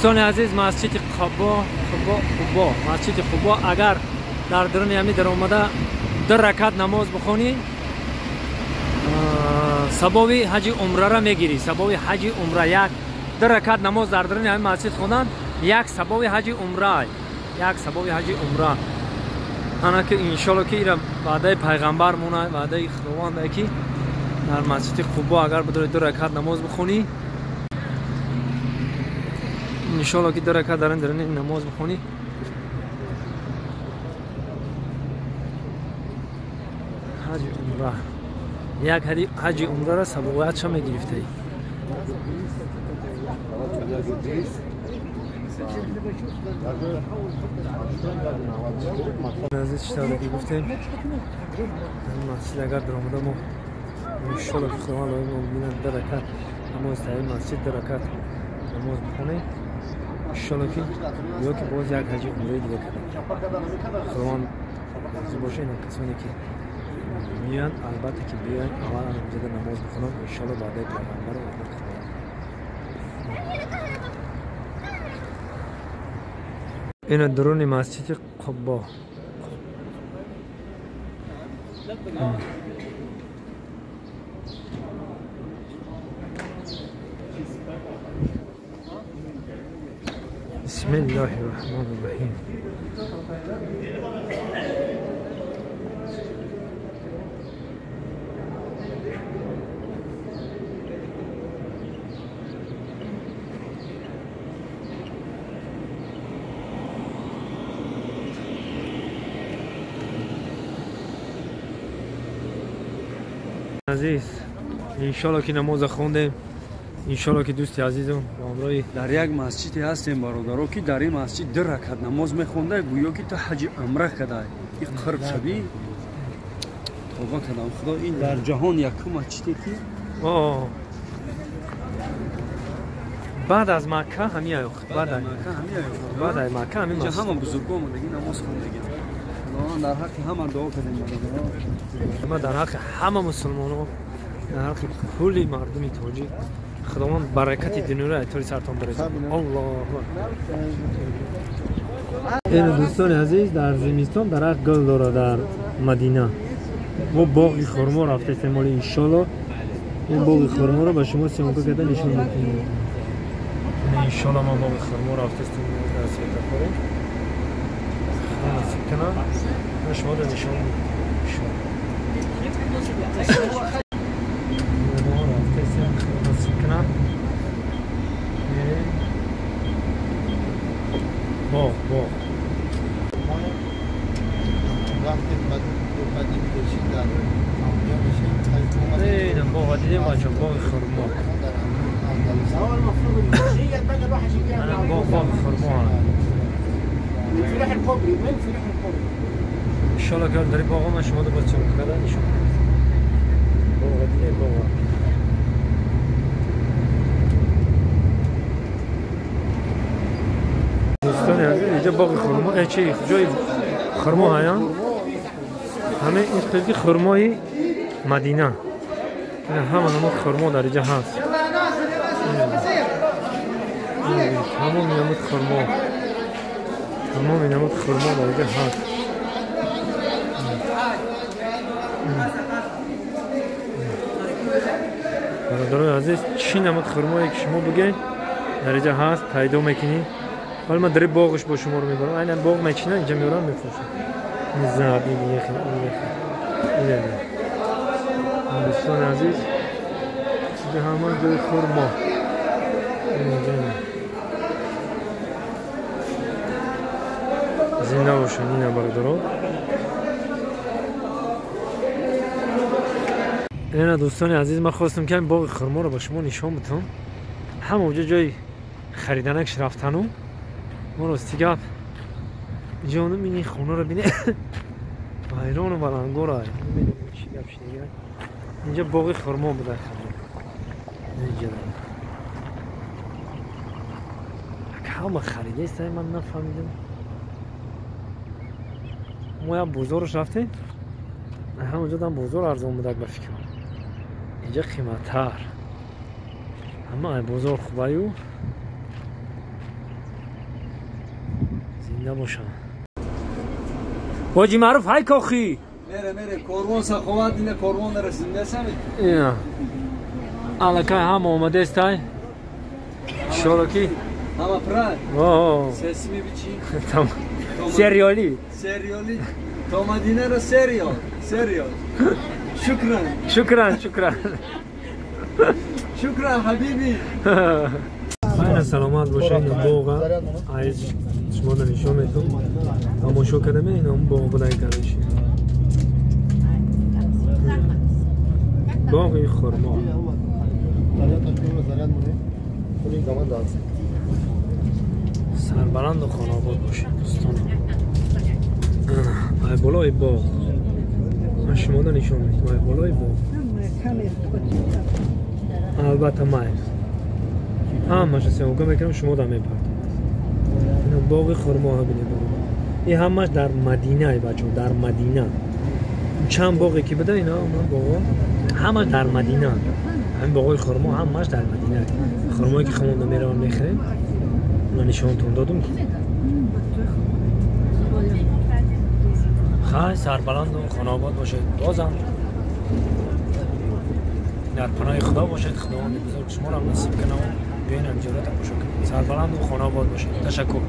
Дӯстони азиз, масҷиди Қубо, Қубо, масҷиди Қубо, агар дар даруни ҳамин даромада 2 ракат намоз бихонӣ, савоби ҳаҷи умрара мегирӣ. Савоби ҳаҷи умра, 1-2 ракат намоз дар даруни ҳамин масҷид хондан як савоби ҳаҷи умра, як савоби ҳаҷи умра. Ана ки иншоалло ки ира ваъдаи пайғамбар мона, ваъдаи Худованд ки дар масҷиди Қубо агар бидори 2 ракат намоз бихонӣ, иншоалло ки 2 ракат дар ин даруни намоз бихонӣ, ҳаҷи умра, як ҳаҷи умрара савобиятша мегирифтаӣ. Азиз, чӣ тавре ки гуфтем, масҷид агар даромада мо иншоалло ки Худованд лоиқ бинад 2 ракат намоз дар ин масҷид 2 ракат намоз бихонем, иншоалло ки ё ки боз як ҳаҷи умраи дига кардем. Худованд розӣ боша. Ина касоне ки меоянд, албатта ки биёянд, аввал инҷода намоз бихонанд, иншоалло ваъдаи пайғамбар ваъдаи Худованд. Ина даруни масҷиди Қубо. بسم الله الرحمن الرحیم. عزیز، انشالله که نماز خوندیم، иншоалло ки дӯсти азизам бо ҳамроҳи дар як масҷиде ҳастем, бародаро, ки дар ин масҷид 2 ракат намоз мехонда, гӯё ки ту ҳаҷи умра кадай. Ин қурб шавӣ, тавба кардам Худо, ин дар ҷаҳон якум масҷиде ки баъд аз Макка ҳамин ай, баъд аз Макка ҳамин масҷид ҳама бузурго омадагӣ намоз хондагӣ. Худованд дар ҳаққи ҳама дуо кардем, бародаро, ма дар ҳаққи ҳама мусулмонон, дар ҳаққи кулли мардуми тоҷик Худованд баракати дунёро айтори сартон барезад. Аллоҳу акбар. Ин дӯстони азиз, дар зимистон дарахт гул дорад дар Мадина. Мо боғи хурмо рафтаистем, оли иншоалло ин боғи хурморо ба шумо съёмка карда нишон медиҳем. Иншоалло мо боғи хурмо рафтаистем дар светофоре. Худо насиб кунад, ма шуморо нишон медиҳем. باغ باغ اینم باغ دیدیم بچه، باغ خرما. باغ باغ خرما. انشالله که در باغ ما شما دو بچه کردن نشون. باغ دیدیم باغ. دوستان عزیز، اینجا باغ خرما، چی جای خرما هست؟ همه این قسمت خرمای مدینه، همه نمود خرما در اینجا هست. تمام نمود خرما، تمام نمود خرما در اینجا هست. برادران عزیز، چی نمود خرمایی که شما بگید در اینجا هست پیدا میکنی. حالا من در باغش با شما رو میبرم. اینم باغ میچینن اینجا میارن میفروشن. این زرد، این یخی، این یخی، این یخی. دوستان عزیز، اینجا همه جای خرما. اینجا زنده باشن اینا برادران. اینا دوستان عزیز، من خواستم که این باغ خرما رو با شما نشان بدم. همونجا جای خریدنکش رفتنو ما راستی گپ اینجا اونو بینی، خونه رو بینی، ویران و بلنگور های چی گپ شده. اینجا باغ خرما بوده. اینجا همه خریده است، من نفهمیدم. ما یک بازارش رفتیم، همونجا دم بازار ارزان بوده به فکرم. اینجا قیمت‌تر، اما بازار خوبه. Зинда бошам. Ҳоҷи Маъруф ҳай кохи. Мере, мере, корвон саховат ина корвон расидасами. Ина. Алакай ҳама омадестай. Иншолло ки ҳама прай. О. Сесими бичи. Там. Сериали. Сериали. То Мадина ро сериал. Сериал. Шукран. Шукран, шукран. Шукран ҳабиби. Хайра саломат бошед. Ин боға айз шумо нишон метум. Тамошо кардаме ин ҳам боғ будай кардаши. Боғи хурмо. Сарбаланду хонобод бошед дӯстон. Ай болои боғ. Ман шумо нишон метум ай болои боғ. Албатта майл. Ҳамаша съёмка мекунам, шумо да мепартам. Ина боғи хурмо бинед. Ин ҳамаш дар Мадина ай бачо, дар Мадина. Чанд боғе ки буда ина боғо ҳамаш дар Мадина. Ҳамин боғои хурмо ҳамаш дар Мадина. Хурмое ки хомонда меравам мехӯрем. Ман нишонтон додум. Хай сарбаланду хонаобод бошед. Бозам дар паноҳи Худо бошед. Худованди бузург шуморо насиб кунад. Биёин ҳамҷоро тамошо кунед. Сарбаланду хонаобод бошед. Ташаккур.